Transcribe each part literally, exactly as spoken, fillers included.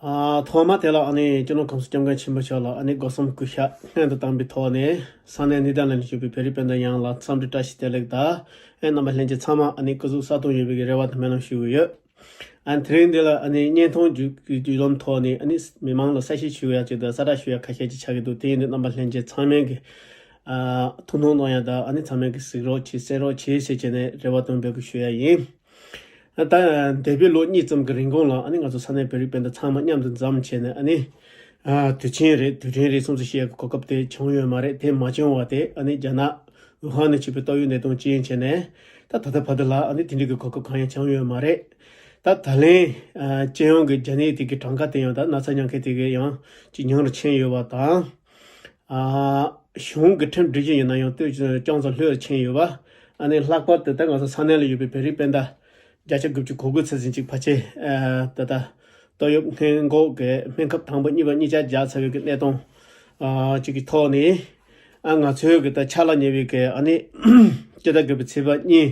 ཨ། ཐོག་མ་དེ་ལ་ཨ་ནི་སྤྱི་ནོར་གོང་ས་སྐྱབས་མགོན་ཆེན་པོ་མཆོག་ལ་ཨ་ནི་སྒོ་གསུམ་གུས་ཞབས་སྔོན་དུ་བཏང་པའི་ཐོག་ནས་ས་གནས་ནི་དར་ལན་ལ་བཞུགས་པའི་བོད་རིགས་སྤུན་ཟླ་ཡོངས་ལ་འཚམས་འདྲི་བཀྲ་ཤིས་བདེ་ལེགས་དང་ཨེ་རྣམ་པ་ལྷན་རྒྱས་ཚང་མ་ཨ་ནི་སྐུ་གཟུགས་གསལ་ཐང་ཡོད་པའི་རེ་བ་དང་སྨོན་ལམ་ཞུ་གི་ཡོད། ཨ་ནི་དེ་རིང་འདི་ལ་ཨ་ནི་བརྙན་ཐུང་བརྒྱུད་བརྒྱུད་ལམ་ཐོག་ནས་ཨ་ནི་མི་མང་ལ་གསལ་བཤད་ཞུ་ཡག་ཅིག་དང་གསལ་བསྒྲགས་ཞུ་ཡག་ཁ་ཤས་ཅིག་ཆགས་ཀྱི་འདུག་དེ་ཡིན་དུས་རྣམ་པ་ལྷན་རྒྱས་ཚང་མས་ཀྱི་ཨ་ཐུགས་སྣང་གནང་ཡག་དང་ཨ་ནི་ཚང་མས་ཀྱི་གཟིགས་རོགས་བྱེད་གསན་རོགས་བྱེད་ཟེར་བྱས་ནས་རེ་བ་དང་འབོད་སྐུལ་ཞུ་ཡག་ཡིན། ད་འདས་པའི་ལོ་གཉིས་ཙམ་གྱི་རིང་གོང་ལ་ཨ་ནི་ང་ཚོ་ས་གནས་བོད་རིགས་སྤུན་ཟླ་ཚང་མ་མཉམ་དུ་འཛོམས་བྱས་ནས་ཨ་ནི་ཨ་དུས་ཆེན་རེད་དུས་དྲན་རེད་སོང་ཙང་བཤད་ཡག་གི་གོ་སྐབས་དེ་བྱུང་ཡོད་མ་རེད། དེ་མ་བྱུང་བ་དེ་ཨ་ནི་རྒྱ་ནག་ཝུ་ཧན་ནས་བྱུང་བའི་ཏོག་དབྱིབས་ནད་དུག་རྐྱེན་བྱས་ནས་ད་ད་ལྟ་བར་དུ་ལ་ཨ་ནི་དེ་འདྲའི་གི་གོ་སྐབས་གང་ཡང་བྱུང་ཡོད་མ་རེད། ད་ད་ལན་ཨ་སྤྱི་ཡོངས་ཀྱི་རྒྱ་ནད་དེ་གི་གྲངས་ཀ་དེ་ཡང་ད་ན་ཚ་མྱངས་མཁན་དེ་གི་ཡང་ཅིག་ཉུང་རུ་ཕྱིན་ཡོད་པ་དང་། ཨ་གཞུང་གི་ཁྲིམས་སྒྲིག་གཞི་ཡིན་ན་ཡང་ཏོག་ཙམ་ཅུང་ཙམ་ལྷོད་ཕྱིན་ཡོད་པ། ཨ་ནི་ལྷག་པར་དུ་ད་ང་ཚོ་ས་གནས་ལ་ཡོད་པའི་བོད་རིགས་སྤུན་ཟླ་བརྒྱ་ཆ་དགུ་བཅུ་གོ་དགུ་ཚོད་ཟིན་ཅིག་ཕལ་ཆེར་ཨ་ད་ལྟ་ཏོག་དབྱིབས་སྔོན་འགོག་གི་སྨན་ཁབ་དང་པོ་གཉིས་པ་གཉིས་ཆ་བརྒྱབ་ཚར་བའི་གི་གནས་སྟངས་ཨ་ཅིག་གི་ཐོག་ནས་ཨ་ང་ཚོའི་གི་ད་ཕྱག་ལ་ཉེ་བའི་གི་ཨ་ནི་སྤྱི་ཟླ་དགུ་པའི་ཚེས་པ་གཉིས་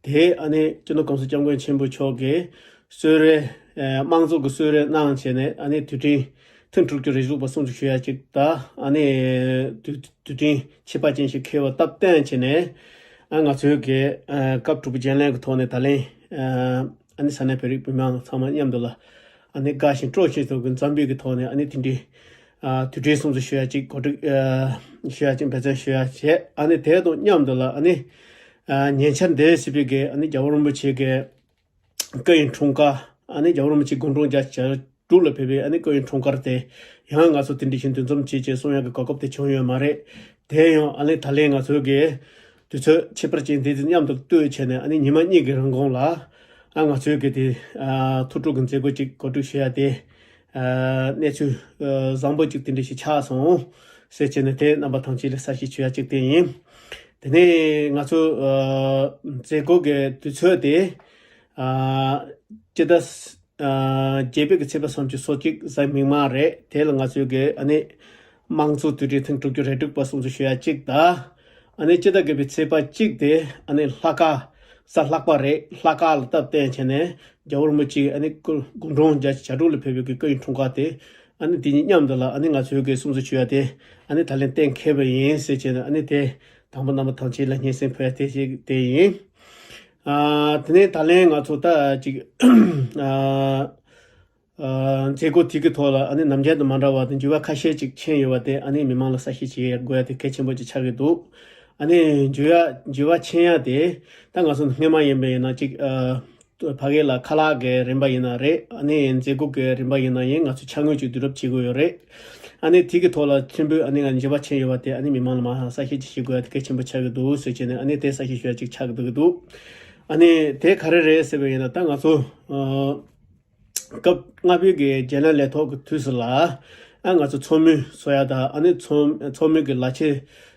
དེ་ཨ་ནི་སྤྱི་ནོར་གོང་ས་སྐྱབས་མགོན་ཆེན་པོ་མཆོག་གིས་གསོལ་རས་ཨ་དམངས་གཙོ་གི་གསོལ་རས་གནང་བྱས་ནས་ཨ་ནི་དུས་དྲན་ཐེངས་དྲུག་ཅུ་རེ་དྲུག་པ་སྲུང་བརྩི་ཞུ་ཡ་གཅིག་དང་ཨ་ནི་དུས་དུས་དྲན་ཁྱད་པར་ཅན་ཞིག་འཁེལ་བ་སྟབས་བསྟུན་བྱས་ནས་ཨ་ང་ཚོའི་གི་ཨ་སྐབས་དྲུག་པའི་བརྗེ་ལེན་གྱི་ཐོག་ནས་ད་ལན་ཨ་ཨ་ནི་ས་གནས་བོད་རིགས་བུ་མོ་ཚང་མ་མཉམ་དུ་ལ་ཨ་ནི་དགའ་ཞིང་སྤྲོ་ཞིང་དུ་གི་འཛོམས་པའི་གི་ཐོག་ནས་ཨ་ནི་དེ་འདྲའི་ཨ་དུས་དྲན་སྲུང་བརྩི་ཞུ་ཡ་གཅིག་གོ་སྒྲིག་ཨ་ཞུ་ཡ་གཅིག་འབད་བརྩོན་ཞུ་ཡ་བྱས། ཨ་ནི་དེ་དང་མཉམ་དུ་ལ་ཨ་ནི་ཨ་ཉེ་ཆར་འདས་ཟིན་པའི་གི་ཨ་ནི་རྒྱལ་བ་རིན་པོ་ཆེ་གི་སྐུ་ཡི་འཁྲུངས་སྐར་ཨ་ནི་རྒྱལ་བ་རིན་པོ་ཆེ་དགུང་གྲངས་བརྒྱད་ཅུ་གྱ་དྲུག་ལ་ཕེབས་པའི་ཨ་ནི་སྐུ་ཡི་འཁྲུངས་སྐར་དེ་ཡང་ང་ཚོ་དེ་འདྲ་ཞིག་འདུ་འཛོམས་བྱེད་ཅེས་གསུང་ཡག་གི་གོ་སྐབས་དེ་བྱུང་ཡོད་མ་རེད། དེ་ཡང་ཨ་ནི་ད་ལན་ང་ཚོའི་གི་དུས་ཚོད་ཁྱད་པར་ཅན་དེ་དང་མཉམ་དུ་ལྟོས་བྱས་ནས་ཨ་ནི་ཉི་མ་གཉིས་ཀྱི་རིང་གོང་ལ་ཨ་ང་ཚོའི་གི་དེ་ཨ་ཐུགས་སྤྲོ་གི་མཛད་སྒོ་ཅིག་གོ་སྒྲིག་ཞུ་ཡ་དེ་ཨ་གནས་ཚུལ་ཨ་བཟང་པོ་ཅིག་དེ་འདྲ་ཞིག་ཆགས་སོང་ཟེར་བྱས་ནས་དེ་རྣམ་པ་ཐམས་ཅད་ལ་གསལ་བཤད་ཞུ་ཡ་ཅིག་དེ་ཡིན། དེ་ནས་ང་ཚོ་ཨ་མཛད་སྒོ་གི་དུས་ཚོད་དེ་ཨ་སྤྱི་ཟླ་ཨ་བརྒྱད་པའི་གི་ཚེས་པ་སུམ་ཅུ་སོ་གཅིག་གཟའ་མིག་དམར་རེད། དེ་ལ་ང་ཚོའི་གི་ཨ་ནི་དམངས་གཙོ་དུས་དྲན་ཐེངས་དྲུག་ཅུ་རེ་དྲུག་པ་སྲུང་བརྩི་ཞུ་ཡ་གཅིག་དང་། ཨ་ནི་སྤྱི་ཟླ་དགུ་པའི་ཚེས་པ་གཅིག་དེ་ཨ་ནི་ལྷག་དཀར་གཟའ་ལྷག་པ་རེད། ལྷག་དཀར་ལ་སྟབས་བསྟུན་བྱས་ནས་རྒྱལ་བ་རིན་པོ་ཆེ་ཨ་ནི་སྐུ་དགུང་གྲངས་བརྒྱད་ཅུ་གྱ་དྲུག་ལ་ཕེབས་པའི་གི་སྐུ་ཡི་འཁྲུངས་སྐར་དེ་ཨ་ནི་དེ་གཉིས་མཉམ་དུ་ལ་ཨ་ནི་ང་ཚོའི་གི་སྲུང་བརྩི་ཞུ་ཡ་དེ་ཨ་ནི་ད་ལན་གཏན་འཁེལ་བ་ཡིན་ཟེར་བྱས་ནས་ཨ་ནི་དེ་དང་པོ་རྣམ་པ་ཐམས་ཅད་ལ་སྙན་སེང་ཕུལ་ཡ་དེ་ཞིག་དེ་ཡིན། ཨ་དེ་ནས་ད་ལན་ང་ཚོ་ད་ཅིག་ཨ། ཨ་མཛད་སྒོ་དེ་གི་ཐོག་ལ་ཨ་ནི་ནམ་རྒྱུན་དང་མ་འདྲ་བ་དང་འགྱུར་བ་ཁ་ཤས་ཅིག་ཕྱིན་ཡོད་པ་དེ་ཨ་ནི་མི་མང་ལ་གསལ་བཤད་བྱེད་དགོས་ཡ་དེ་གལ་ཆེན་པོ་ཅིག་ཆགས་ཀྱི་འདུག་ཨ་ནི་འགྱུར་བ་འགྱུར་བ་ཕྱིན་ཡ་དེ་ད་ང་ཚོ་སྔོན་མ་ཡིན་པ་ཡིན་ན་ཅིག་ཨ་ཕ་གི་ལ་ཁ་ལག་གི་རིན་པ་ཡིན་ན་རེད། ཨ་ནི་མཛད་སྒོ་གི་རིན་པ་ཡིན་ན་ཡིན་ང་ཚོ་ཕྱག་དངུལ་ཅིག་བསྡུ་རུབ་བྱེད་དགོས་ཡོད་རེད། ཨ་ནི་དེ་གི་ཐོག་ལ་ཆེན་པོས་ཨ་ནི་ང་འགྱུར་བ་ཕྱིན་ཡོད་པ་དེ་ཨ་ནི་མི་མང་ལ་མ་གསལ་བཤད་ཅིག་བྱེད་དགོས་ཡ་དེ་གལ་ཆེན་པོ་ཆགས་ཀྱི་འདུག་ཟེར་བྱས་ནས་ཨ་ནི་དེ་གསལ་བཤད་ཞུ་ཡ་ཅིག་ཆགས་ཀྱི་འདུག་གི་འདུག་ཨ་ནི་དེ་ག་རེ་རེད་ཟེར་བ་ཡིན་ན་ད་ང་ཚོ་ཨ། སྐབས་ལྔ་པའི་གི་རྒྱལ་ལ་ལས་ཐོག་གི་དུས་སུ་ལ་ཨ་ང་ཚོ་ཚོགས་མི་བཟོ་ཡ་དང་ཨ་ནི་ཚོགས་ཚོགས་མི་གི་ལག་ཁྱེར་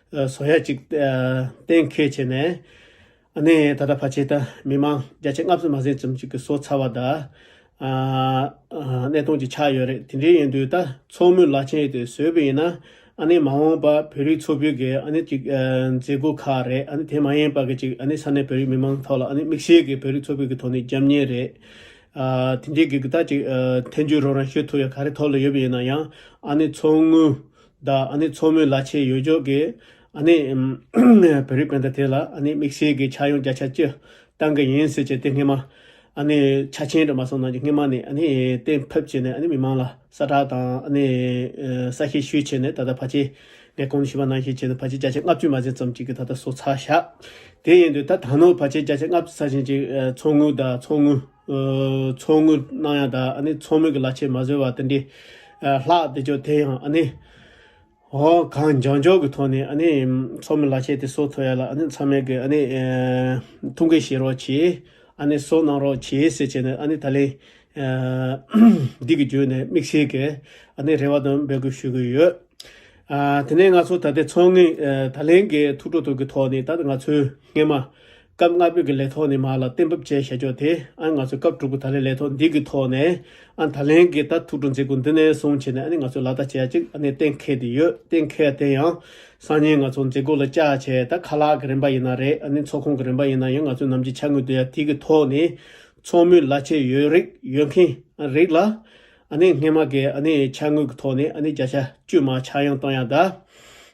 ཨ་བཟོ་ཡ་ཅིག་ཨ་གཏན་འཁེལ་བྱས་ནས་ཨ་ནི་ད་ལྟ་ཕལ་ཆེར་ད་མི་མང་བརྒྱ་ཆ་ལྔ་བཅུ་མ་ཟིན་ཙམ་ཅིག་གི་བཟོ་ཚར་བ་དང་ཨ་ཨ་གནས་སྟངས་ཅིག་ཆགས་ཡོད་རེད། དེ་འདྲ་ཡིན་དུས་ད་ཚོགས་མི་ལག་ཁྱེར་དེ་བཟོས་པ་ཡིན་ན་ཨ་ནི་མ་འོངས་པ་བོད་རིགས་ཚོགས་པའི་གི་ཨ་ནི་ཅིག་ཨ་མཛད་སྒོ་ཁག་རེད། ཨ་ནི་དེ་མ་ཡིན་པ་གི་ཅིག་ཨ་ནི་ས་གནས་བོད་རིགས་མི་མང་ཐོག་ལ་ཨ་ནི་དམིགས་བསལ་གི་བོད་རིགས་ཚོགས་པའི་གི་ཐོག་ནས་རྒྱབ་གཉེར་རེད། ཨ་དེ་འདྲའི་གི་ད་ཅིག་ཨ་ཐལ་འགྱུར་རོགས་རམ་ཞུ་ཐུབ་ཡ་ག་རེ་ཐོག་ལ་ཡོད་པ་ཡིན་ན་ཡང་ཨ་ནི་ཚོགས་དངུལ་དང་ཨ་ནི་ཚོགས་མི་ལག་ཁྱེར་ཡོད་ཆོག་གི་ཨ་ནི་བོད་རིགས་སྤུན་ཟླ་དེ་ལ་ཨ་ནི་དམིགས་བསལ་གི་ཕྱག་གཡོག་བརྒྱ་ཆ་བཅུ་གཏང་གི་ཡིན་ཟེར་བྱས་དེ་སྔོན་མ་ཨ་ནི་ཆ་རྐྱེན་འདྲ་མ་སོང་ན་ཅིག་སྔོན་མ་ནས་ཨ་ནི་གཏན་ཕབ་བྱས་ནས་ཨ་ནི་མི་མང་ལ་གསལ་བསྒྲགས་དང་ཨ་ནི་ཨ་གསལ་བཤད་ཞུས་བྱས་ནས་ད་ལྟ་ཕལ་ཆེར་ངས་གོང་ནས་ཞུས་པ་ནང་བཞིན་བྱས་ནས་ཕལ་ཆེར་བརྒྱ་ཆ་ལྔ་བཅུ་མ་ཟིན་ཙམ་ཅིག་གི་ད་ལྟ་བཟོ་ཚར་བཞག་དེ་ཡིན་དུས་ད་ད་ནང་ཕལ་ཆེར་བརྒྱ་ཆ་ལྔ་བཅུ་ཚར་བཞིན་ཅིག་ཨ་ཚོགས་དངུལ་དང་ཚོགས་དངུལ་ཨ་ཚོགས་དངུལ་གནང་ཡ་དང་ཨ་ནི་ཚོགས་མི་གི་ལག་ཁྱེར་མ་བཟོས་པ་དེ་འདྲའི་ཨ་ལྷག་བསྡད་ཆོག་དེ་ཡང་ཨ་ནི་འོ་གང་མགྱོགས་མགྱོགས་ཀྱི་ཐོག་ནས་ཨ་ནི་ཚོགས་མི་ལག་ཁྱེར་དེ་བཟོ་ཐུབ་ཡ་ལ་ཨ་ནི་ཚང་མས་ཀྱི་ཨ་ནི་ཨ་ཐུགས་འགན་བཞེས་རོགས་གྱིས། ཨ་ནི་བཟོ་གནང་རོགས་གྱིས་ཟེར་བྱས་ནས་ཨ་ནི་ད་ལན་ཨ་འདི་གི་བརྒྱུད་ནས་དམིགས་བསལ་གྱི་ཨ་ནི་རེ་བ་དང་འབོད་སྐུལ་ཞུ་གི་ཡོད། ཨ་དེ་ནས་ང་ཚོ་ད་ལྟའི་ཚོགས་དངུལ་ཨ་ད་ལན་གྱི་ཐུགས་སྤྲོ་ཐུགས་ཀྱི་ཐོག་ནས་ད་ང་ཚོའི་སྔོན་མ་སྐབས་ལྔ་པའི་གི་ལས་ཐོག་ནས་མར་ལ་གཏན་འབེབས་བྱས་བཞག་ཆོག་དེ་ཨ་ང་ཚོའི་སྐབས་དྲུག་པ་ད་ལན་ལས་ཐོག་འདི་གི་ཐོག་ནས་ཨ་ད་ལན་གྱི་ད་ཐུགས་སྤྲོ་མཛད་སྒོ་འདི་ནས་བཟུང་བྱས་ནས་ཨ་ནི་ང་ཚོས་ལག་བསྟར་བྱེད་ཡ་ཅིག་ཨ་ནི་གཏན་འཁེལ་བསྡད་ཡོད། གཏན་འཁེལ་དེ་ཡང་སང་ཉིན་ང་ཚོ་མཛད་སྒོ་ལ་བཅར་བྱས་ད་ཁ་ལག་གི་རིན་པ་ཡིན་ན་རེད། ཨ་ནི་ཚོགས་ཁང་གི་རིན་པ་ཡིན་ན་ཡང་ང་ཚོས་ནམ་རྒྱུན་ཕྱག་དངུལ་བསྡུ་ཡ་དེ་གི་ཐོག་ནས་ཚོགས་མི་ལག་ཁྱེར་ཡོད་རིགས་ཡོད་མཁན་རིགས་ལ་ ཨ་ནི་སྔོན་མ་གི་ཨ་ནི་ཕྱག་དངུལ་གྱི་ཐོག་ནས་ཨ་ནི་བརྒྱ་ཆ་བཅུ་མ་ཆག་ཡང་གཏོང་ཡ་དང་།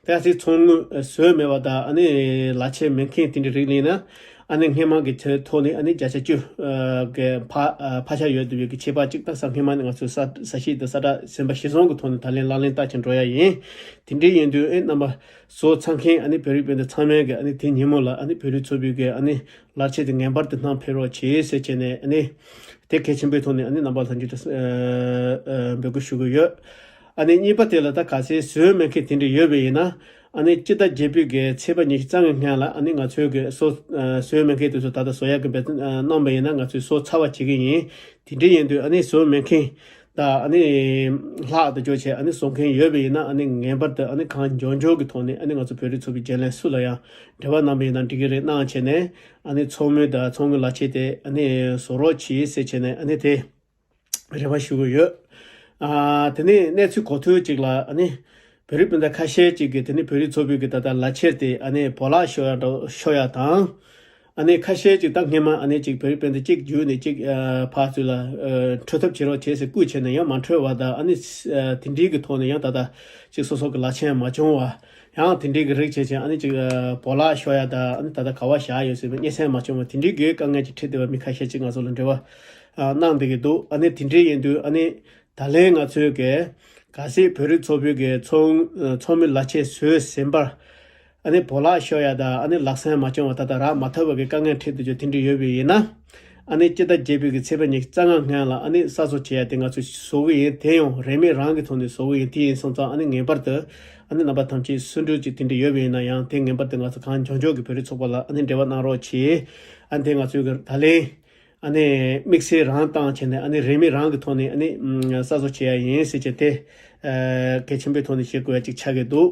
གལ་སྲིད་ཚོང་དངུལ་བཟོས་མེད་པ་དང་ཨ་ནི་ལག་ཁྱེར་མེད་མཁན་དེ་འདྲ་རིགས་ཡིན་ན། ཨ་ནི་སྔོན་མ་གི་ཐོག་ནས་ཨ་ནི་བརྒྱ་ཆ་བཅུ་གི་ཕ་ཕ་ཤ་ཡོད་བསྡད་པའི་གི་ཆད་པ་གཅིག་ད་ས་སྔོན་མ་ནས་ང་ཚོས་ས་ས་ཞིང་དང་ས་ཁྲ་ཟིན་པ་གཞིར་བཟུང་གི་ཐོག་ནས་ད་ལན་ལག་ལེན་བསྟར་བྱས་འགྲོ་ཡ་ཡིན། དེ་འདྲའི་ཡིན་དུས་ཨེ་རྣམ་པ་ཚོ་ཚང་མཁན་ཨ་ནི་བོད་རིགས་སྤུན་ཟླ་ཚང་མས་གི་ཨ་ནི་དེ་ཉིན་མོ་ལ་ཨ་ནི་བོད་རིགས་ཚོགས་པའི་གི་ཨ་ནི་ལག་ཁྱེར་དེ་ངེས་པར་དུ་བསྣམས་ཕེབས་རོགས་བྱེད་ཟེར་བྱས་ནས་ཨ་ནི་དེ་གལ་ཆེན་པོའི་ཐོག་ནས་ཨ་ནི་རྣམ་པ་ལྷན་རྒྱས་དང་འབོད་སྐུལ་ཞུ་གི་ཡོད། ཨ་ནི་གཉིས་པ་དེ་ལ་ད་ག་ཚད་བཟོས་མེད་མཁན་དེ་འདྲ་ཡོད་པ་ཡིན་ན། ཨ་ནི་སྤྱི་ཟླ་བརྒྱད་པའི་གི་ཚེས་པ་ཉི་ཤུ་རྩ་ལྔའི་སྔོན་ལ་ཨ་ནི་ང་ཚོའི་གི་སོ་བཟོས་མེད་མཁན་དེ་ཚོ་ད་ལྟ་བཟོ་ཡག་གི་འབད་བརྩོན་གནང་པ་ཡིན་ན་ང་ཚོས་སོ་ཚར་བ་བྱེད་ཀྱི་ཡིན། དེ་འདྲ་ཡིན་དུས་ཨ་ནི་བཟོས་མེད་མཁན་དང་ཨ་ནི་ལྷག་ཏུ་འཇོག་བྱས་ཨ་ནི་བཟོ་མཁན་ཡོད་པ་ཡིན་ན་ཨ་ནི་ངེས་པར་དུ་ཨ་ནི་གང་མགྱོགས་མགྱོགས་ཀྱི་ཐོག་ནས་ཨ་ནི་ང་ཚོ་བོད་རིགས་ཚོགས་པའི་རྒྱུན་ལས་སུ་ལ་ཡང་འབྲེལ་བ་གནང་པ་ཡིན་ན་འགྲིག་གི་རེད། གནང་བྱས་ནས་ཨ་ནི་ཚོགས་མི་དང་ཚོགས་མི་ལག་ཁྱེར་དེ་ཨ་ནི་བཟོ་རོགས་གྱིས་ཟེར་བྱས་ནས་ཨ་ནི་དེ། རེ་བ་ཞུ་གི་ཡོད། ཨ་དེ་ནས་གནས་ཚུལ་གོ་ཐོས་ཅིག་ལ་ཨ་ནི་བོད་རིགས་སྤུན་ཟླ་ཁ་ཤས་ཅིག་གིས་དེ་ནས་བོད་རིགས་ཚོགས་པའི་གི་ད་ལྟ་ལག་ཁྱེར་དེ་ཨ་ནི་བོ་ལག་ཤོར་ཡ་འདྲ་ཤོར་ཡ་དང་། ཨ་ནི་ཁ་ཤས་ཅིག་ད་སྔས་མ་ཨ་ནི་ཅིག་བོད་རིགས་སྤུན་ཟླ་གཅིག་བརྒྱུད་ནས་ཅིག་ཨ་ཕར་ཚུར་ལ་ཨ་འཕྲོད་ཐབས་བྱེད་རོགས་བྱེད་ཟེར་བསྐུལ་བྱས་ནས་ཡང་མ་འཕྲོད་པ་དང་ཨ་ནི་ཨ་དེ་འདྲའི་གི་ཐོག་ནས་ཡང་ད་ལྟ་ཅིག་སོ་སོ་གི་ལག་ཁྱེར་མ་བྱུང་བ། ཡང་དེ་འདྲའི་གི་རིགས་བྱས་ཅིང་ཨ་ནི་ཅིག་ཨ་བོ་ལག་ཤོར་ཡ་དང་ཨ་ནི་ད་ལྟ་ག་བ་བཞག་ཡོད་ཟེར་བའི་སྙན་སེང་མ་བྱུང་བ་དེ་འདྲའི་གི་དཀའ་ངལ་ཅིག་འཕྲད་བསྡད་པ་མི་ཁ་ཤས་ཅིག་ང་ཚོ་ལ་འབྲེལ་བ་ཨ་གནང་བསྡད་ཀྱི་འདུག་ཨ་ནི་དེ་འདྲའི་ཡིན་དུས་ཨ་ནི་ད་ལན་ང་ཚོའི་གི་གལ་སྲིད་བོད་རིགས་ཚོགས་པའི་གི་ཚོགས་ཚོགས་མི་ལག་ཁྱེར་བཟོས་ཟིན་པར་ཨ་ནི་བོ་ལག་ཤོར་ཡ་དང་ཨ་ནི་ལག་སེང་མ་བྱུང་བ་ད་ལྟ་རག་མ་ཐུབ་པ་གི་དཀའ་ངལ་འཕྲད་དུ་འཇུག་དེ་འདྲ་ཡོད་པ་ཡིན་ན། ཨ་ནི་སྤྱི་ཟླ་བརྒྱད་པའི་གི་ཚེས་པ་ཉི་ཤུ་རྩ་ལྔ་སྔོན་ལ་ཨ་ནི་གསར་བཟོ་བྱེད་ཡ་དེ་ང་ཚོས་བཟོ་གི་ཡིན། དེ་ཡང་རིན་མེད་རང་གི་ཐོག་ནས་བཟོ་གི་ཡིན། དེ་ཡིན་སོང་ཙང་ཨ་ནི་ངེས་པར་དུ་ཨ་ནི་རྣམ་པ་ཐམས་ཅད་སུ་འགྲོ་ཅིག་དེ་འདྲ་ཡོད་པ་ཡིན་ན་ཡང་དེ་ངེས་པར་དུ་ང་ཚོ་གང་མགྱོགས་མགྱོགས་ཀྱི་བོད་རིགས་ཚོགས་པ་ལ་ཨ་ནི་འབྲེལ་བ་གནང་རོགས་གྱིས། ཨ་ནི་དེ་ང་ཚོའི་གི་ད་ལན་ཨ་ནི་དམིགས་བསལ་རང་བཏང་བྱས་ནས་ཨ་ནི་རིན་མེད་རང་གི་ཐོག་ནས་ཨ་ནི་ཨམ་གསར་བཟོ་བྱེད་ཡ་ཡིན་ཟེར་བྱས་དེ་ཨ་གལ་ཆེན་པོའི་ཐོག་ནས་བཤད་དགོས་ཡ་ཅིག་ཆགས་ཀྱི་འདུག་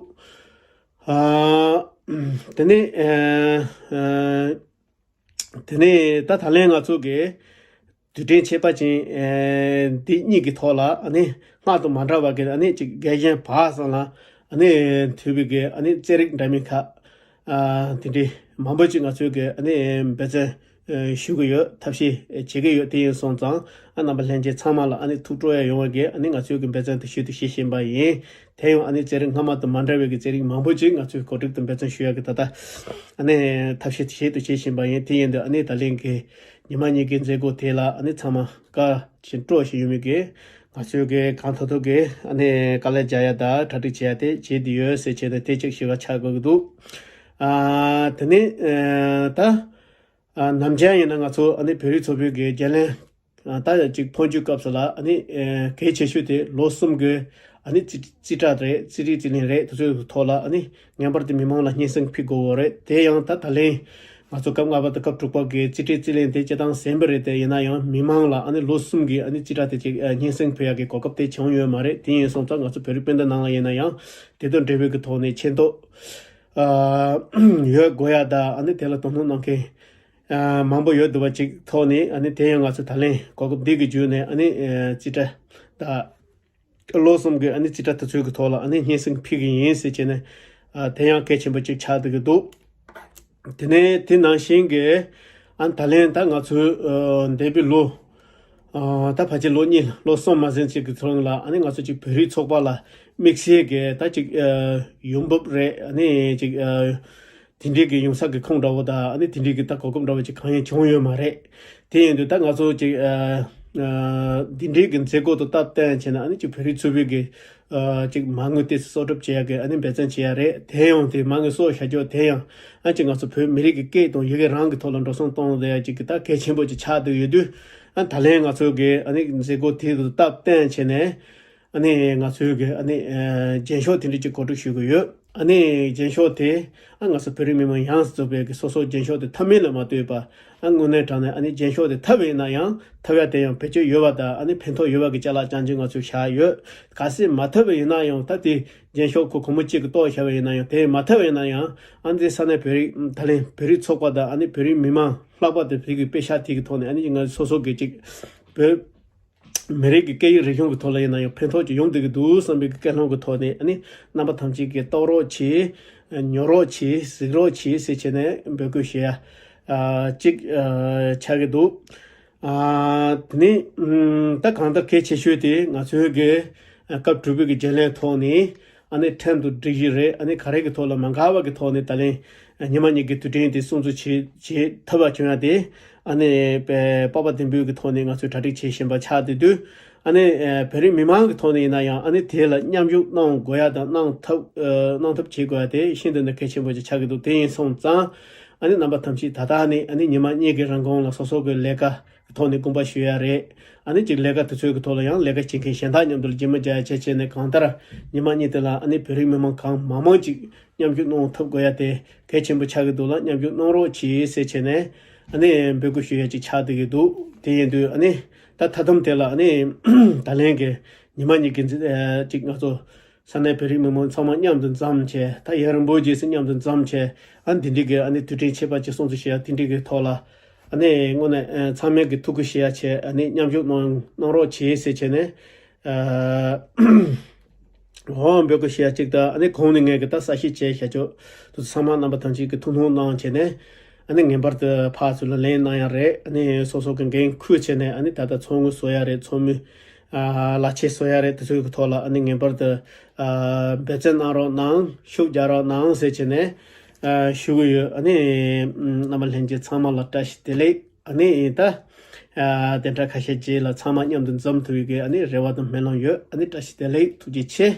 ཨ་དེ་ནས་ཨ་ཨ། དེ་ནས་ད་ད་ལན་ང་ཚོ་གི་དུས་དྲན་ཁྱད་པར་ཅན་ཨེ་འདི་གཉིས་ཀྱི་ཐོག་ལ་ཨ་ནི་སྔར་དང་མ་འདྲ་བ་གི་ཨ་ནི་ཅིག་རྒན་གཞོན་བར་གསུམ་ལ་ཨ་ནི་མཐུད་པའི་གི་ཨ་ནི་རྩེད་རིགས་འདྲ་མིན་ཁག་ཨ་དེ་འདྲའི་མང་པོ་ཅིག་ང་ཚོའི་གི་ཨ་ནི་འབད་བརྩོན་ཨེ་ཞུ་གི་ཡོད། ཐབས་ཤེས་ཨེ་བྱེད་ཀྱི་ཡོད། དེ་ཡིན་སོང་ཙང་ཨ་རྣམ་པ་ལྷན་རྒྱས་ཚང་མ་ལ་ཨ་ནི་ཐུགས་སྤྲོ་ཡ་ཡོང་བ་གི་ཨ་ནི་ང་ཚོའི་གི་འབད་བརྩོན་དེ་ཞུ་དུ་བྱེད་བཞིན་པ་ཡིན། དེ་ཡང་ཨ་ནི་རྩེད་རིགས་སྔ་མ་དང་མ་འདྲ་བའི་གི་རྩེད་རིགས་མང་པོ་ཅིག་ང་ཚོས་གོ་སྒྲིག་དང་འབད་བརྩོན་ཞུ་ཡག་གི་ད་ལྟ་ཨ་ནི་ཐབས་ཤེས་དེ་བྱེད་དུ་བྱེད་བཞིན་པ་ཡིན། དེ་ཡིན་དུས་ཨ་ནི་ད་ལན་གི་ཉི་མ་གཉིས་ཀྱི་མཛད་སྒོ་དེ་ལ་ཨ་ནི་ཚང་མ་བཀའ་དྲིན་སྤྲོ་ཞིག་ཡོད་མི་གི་ང་ཚོས་གི་གང་ཐུབ་ཐུབ་གི་ཨ་ནི་དཀའ་ལས་རྒྱག་ཡ་དང་གྲ་སྒྲིག་བྱེད་ཡ་དེ་བྱེད་དུ་ཡོད་ཟེར་བྱས་ནས་དེ་གཅིག་ཞུ་བ་ཆགས་དགོས་ཀྱི་འདུག་ཨ་དེ་ནི་ཨ་ད། ཨ་ནམ་རྒྱུན་ཡིན་ན་ང་ཚོ་ཨ་ནི་བོད་རིགས་ཚོགས་པའི་གི་རྒྱུན་ལས་ཨ་ད་ཅིག་འཕོ་འགྱུར་སྐབས་སུ་ལ་ཨ་ནི་ཨ་གལ་ཆེ་ཤོས་དེ་ལོ་གསུམ་གི་ཨ་ནི་རྩིས་རྩིས་ཁྲ་རེད། རྩིས་རིག་རྩིས་ལེན་རེད། དེ་ཚོའི་ཐོག་ལ་ཨ་ནི་ངེས་པར་དུ་མི་མང་ལ་སྙན་སེང་ཕུལ་དགོས་པ་རེད། དེ་ཡང་ད་ད་ལན་ང་ཚོ་སྐབས་ལྔ་པ་དང་སྐབས་དྲུག་པ་གི་རྩིས་ཁྲའི་རྩིས་ལེན་དེ་སྤྱིར་བཏང་ཟིན་པ་རེད། དེ་ཡིན་ན་ཡང་མི་མང་ལ་ཨ་ནི་ལོ་གསུམ་གི་ཨ་ནི་རྩིས་ཁྲ་དེ་ཅིག་ཨ་སྙན་སེང་ཕུལ་ཡག་གི་གོ་སྐབས་དེ་བྱུང་ཡོད་མ་རེད། དེ་ཡིན་སོང་ཙང་ང་ཚོ་བོད་རིགས་སྤུན་ཟླ་ནང་ལ་ཡིན་ན་ཡང་དེ་དང་འབྲེལ་བའི་གི་ཐོག་ནས་ཆེ་མཐོང་ཨ་ཡོད་དགོས་ཡ་དང་ཨ་ནི་དེ་ལ་དོ་སྣང་གནང་མཁན་ཨ་མང་པོ་ཡོད་འདུག་པ་ཅིག་ཐོག་ནས་ཨ་ནི་དེ་ཡང་ང་ཚོ་ད་ལན་གོ་སྐབས་འདི་གི་བརྒྱུད་ནས་ཨ་ནི་ཨ་རྩིས་ཁྲ་དང་ལོ་གསུམ་གི་ཨ་ནི་རྩིས་ཁྲ་དེ་ཚོའི་གི་ཐོག་ལ་ཨ་ནི་སྙན་སེང་ཕུལ་གི་ཡིན་ཟེར་བྱས་ནས་ཨ་དེ་ཡང་གལ་ཆེན་པོ་ཅིག་ཆགས་བསྡད་ཀྱི་འདུག་དེ་ནས་དེ་ནང་བཞིན་གྱི་ཨ་ནི་ད་ལན་ད་ང་ཚོའི་ཨ་འདས་པའི་ལོ་ཨ་ད་ཕལ་ཆེར་ལོ་གཉིས་ལོ་གསུམ་མ་ཟིན་ཅིག་གི་ཚུན་ལ་ཨ་ནི་ང་ཚོ་ཅིག་བོད་རིགས་ཚོགས་པ་ལ་དམིགས་བསལ་གྱི་ད་ཅིག་ཨ་ཡོང་འབབ་རེད། ཨ་ནི་ཅིག་ཨ་དེ་འདྲའི་གི་ཡོང་ས་གི་ཁུངས་འདྲ་བོ་དང་ཨ་ནི་དེ་འདྲའི་གི་ད་གོ་སྐབས་འདྲ་བོ་ཅིག་གང་ཡང་བྱུང་ཡོད་མ་རེད། དེ་ཡིན་དུས་ད་ང་ཚོ་ཅིག་ཨ་ཨ་འདི་འདྲའི་གི་མཛད་སྒོ་དང་སྟབས་བསྟུན་བྱས་ན་ཨ་ནི་ཅིག་བོད་རིགས་ཚོགས་པའི་གི་ཨ་ཅིག་མ་དངུལ་དེ་གསོག་སྒྲུབ་བྱེད་ཡག་གི་ཨ་ནི་འབད་བརྩོན་བྱེད་ཡག་རེད། དེ་ཡང་དེ་མ་དངུལ་གསོག་བྱ་རྒྱུ་དེ་ཡང་ཨ་ཅིག་ང་ཚོ་བོད་མི་རིགས་ཀྱི་སྐད་དང་ཡི་གེ་རང་གི་ཐོག་ལ་འགྲོ་སོང་གཏོང་བསྡད་ཡག་ཅིག་གི་ད་གལ་ཆེན་པོ་ཅིག་ཆགས་བསྡད་ཡོད་དུས་ཨ་ད་ལན་ང་ཚོ་གི་ཨ་ནི་མཛད་སྒོ་དེ་དང་སྟབས་བསྟུན་བྱས་ནས་ཨ་ནི་ང་ཚོའི་གི་ཨ་ནི་ཨ་རྒྱན་ཤོག་དེ་འདྲ་ཅིག་གོ་སྒྲིག་ཞུ་གི་ཡོད། ཨ་ནི་རྒྱན་ཤོག་དེ་ཨ་ང་ཚོ་བོད་རིགས་མི་མང་ཡོངས་སུ་རྫོགས་པའི་གི་སོ་སོ་རྒྱན་ཤོག་དེ་འཐབ་མིན་ལ་མ་ལྟོས་པ་ཨ་དངོས་གནས་དྲང་གནས་ཨ་ནི་རྒྱན་ཤོག་དེ་འཐབ་པ་ཡིན་ན་ཡང་འཐབ་ཡ་དེ་ཡང་བེད་སྤྱོད་ཡོད་པ་དང་ཨ་ནི་ཕན་ཐོགས་ཡོད་པ་གི་ཅ་ལག་རྐྱང་རྐྱང་ང་ཚོས་བཞག་ཡོད། གལ་སྲིད་མ་འཐབ་པ་ཡིན་ན་ཡང་ད་དེ་རྒྱན་ཤོག་ཁོ་སྒོར་མོ་གཅིག་གི་ཏོག་བཞག་པ་ཡིན་ན་ཡང་དེ་མ་འཐབ་པ་ཡིན་ན་ཡང་ཨ་ནི་ས་གནས་བོད་རིགས་ད་ལན་བོད་རིགས་ཚོགས་པ་དང་ཨ་ནི་བོད་རིགས་མི་མང་ལྷག་པར་དུ་བོད་ཀྱི་དཔེ་ཤག་དེ་གི་ཐོག་ནས་ཨ་ནི་ང་ཚོ་སོ་སོ་གི་ཅིག་བོད་མི་རིགས་ཀྱི་སྐད་ཡིག་རིག་གཞུང་གི་ཐོག་ལ་ཡིན་ན་ཡང་ཕན་ཐོགས་ཅིག་ཡོང་བསྡད་ཀྱི་འདུག་བསམ་པའི་སྐད་སློང་གི་ཐོག་ནས་ཨ་ནི་རྣམ་པ་ཐམས་ཅད་ཀྱིས་རྟོགས་རོགས་གྱིས། ཉོ་རོགས་གྱིས། གཟིགས་རོགས་གྱིས་ཟེར་བྱས་ནས་འབོད་སྐུལ་ཞུ་ཡ་ཨ་གཅིག་ཨ་ཆགས་ཀྱི་འདུག་ཨ་དེ་ནི་ཨམ་ད་གང་ལྟར་གལ་ཆེ་ཤོས་དེ་ང་ཚོའི་གི་ཨ་སྐབས་དྲུག་པའི་གི་བརྗེ་ལེན་ཐོག་ནས་ཨ་ནི་ཁྲིམས་དང་སྒྲིག་གཞི་རེད། ཨ་ནི་ག་རེ་གི་ཐོག་ལ་མ་འགལ་བ་གི་ཐོག་ནས་ད་ལན་ཉི་མ་གཉིས་ཀྱི་དུས་དྲན་དེ་སྲུང་བརྩི་བྱེད་བྱེད་ཐུབ་པ་བྱུང་ཡ་དེ་ཨ་ནི་སྤོབས་པ་ལྡན་པོའི་གི་ཐོག་ནས་ང་ཚོས་གྲ་སྒྲིག་བྱེད་བཞིན་པ་ཆགས་བསྡད་དུས། ཨ་ནི་ཨ་བོད་རིགས་མི་མང་གི་ཐོག་ནས་ཡིན་ན་ཡང་ཨ་ནི་དེ་ལ་མཉམ་ཞུགས་གནང་དགོས་ཡ་དང་གནང་ཐབས་ཨ་གནང་ཐབས་བྱེད་དགོས་ཡ་དེ་ཤིན་ཏུ་ནས་གལ་ཆེན་པོ་ཅིག་ཆགས་ཀྱི་འདུག་དེ་ཡིན་སོང་ཙང་ཨ་ནི་རྣམ་པ་ཐམས་ཅད་ད་ལྟ་ནས་ཨ་ནི་ཉི་མ་གཉིས་ཀྱི་རིང་གོང་ལ་སོ་སོ་གི་ལས་ཀ་གི་ཐོག་ནས་དགོངས་པ་ཞུ་ཡ་རེད། ཨ་ནི་ཅིག་ལས་ཀ་དེ་ཚོའི་གི་ཐོག་ལ་ཡང་ལས་ཀ་བྱེད་མཁན་གཞན་དག་མཉམ་དུ་ལ་མཇལ་མོ་རྒྱག་ཡ་བྱས་བྱས་ནས་གང་ལྟར་ཉི་མ་གཉིས་དེ་ལ་ཨ་ནི་བོད་རིགས་མི་མང་གང་མང་མང་ཅིག་མཉམ་ཞུགས་གནང་ཐུབ་དགོས་ཡ་དེ་གལ་ཆེན་པོ་ཆགས་ཀྱི་འདུག་ལ། མཉམ་ཞུགས་གནང་རོགས་གྱིས་ཟེར་བྱས་ནས་ཨ་ནི་འབོད་སྐུལ་ཞུ་ཡ་ཅིག་ཆགས་བསྡད་ཀྱི་འདུག་དེ་ཡིན་དུས་ཨ་ནི་ད་ད་དུང་དེ་ལ་ཨ་ནི་ད་ལན་གྱི་ཉི་མ་གཉིས་ཀྱི་ཨ་ཅིག་ང་ཚོ་ས་གནས་བོད་རིགས་མི་མང་ཚང་མ་མཉམ་དུ་འཛོམས་བྱས། ད་ཡུན་རིང་པོ་རྗེས་སུ་མཉམ་དུ་འཛོམས་བྱས། ཨ་འདི་འདྲའི་གི་ཨ་ནི་དུས་དྲན་ཆེ་བ་ཅིག་སྲུང་བརྩི་བྱེད་ཡ་དེ་འདྲའི་གི་ཐོག་ལ་ཨ་ནི་དངོས་གནས་ཨ་ཚང་མས་གི་ཐུགས་ཁུར་བཞེས་ཡ་བྱས། ཨ་ནི་མཉམ་ཞུགས་གནང་གནང་རོགས་གྱིས་ཟེར་བྱས་ནས་ཨ་འོ་འབོད་སྐུལ་བྱེད་ཡ་གཅིག་དང་། ཨ་ནི་གོང་ནས་ངས་གི་ད་གསལ་བཤད་བྱས་བཞག་ཆོག་དུ་ཚང་མ་རྣམ་པ་ཐམས་ཅད་ཀྱི་ཐུགས་སྣང་གནང་བྱས་ནས། ཨ་ནི་ངེས་པར་དུ་ཕར་ཚུར་ལ་ལན་གནང་ཡ་རེད། ཨ་ནི་སོ་སོ་གི་འགན་འཁུར་བྱས་ནས་ཨ་ནི་ད་ལྟ་ཚོགས་དངུལ་བཟོ་ཡ་རེད། ཚོགས་མི་ཨ་ལག་ཁྱེར་བཟོ་ཡ་རེད། དེ་ཚོའི་གི་ཐོག་ལ་ཨ་ནི་ངེས་པར་དུ་ཨ་འབད་བརྩོན་གནང་རོགས་གནང་། ཤུགས་རྒྱག་རོགས་གནང་ཟེར་བྱས་ནས་ཨ་ཞུ་གི་ཡོད། ཨ་ནི་ཨམ་རྣམ་པ་ལྷན་རྒྱས་ཚང་མ་ལ་བཀྲ་ཤིས་བདེ་ལེགས། ཨ་ནི་ད་ཨ་དེ་འདྲ་ཁ་ཤས་རྗེས་ལ་ཚང་མ་མཉམ་དུ་འཛོམས་ཐུབ་ཡི་གི་ཨ་ནི་རེ་བ་དང་སྨོན་ལམ་ཡོད། ཨ་ནི་བཀྲ་ཤིས་བདེ་ལེགས། ཐུགས་རྗེ་ཆེ།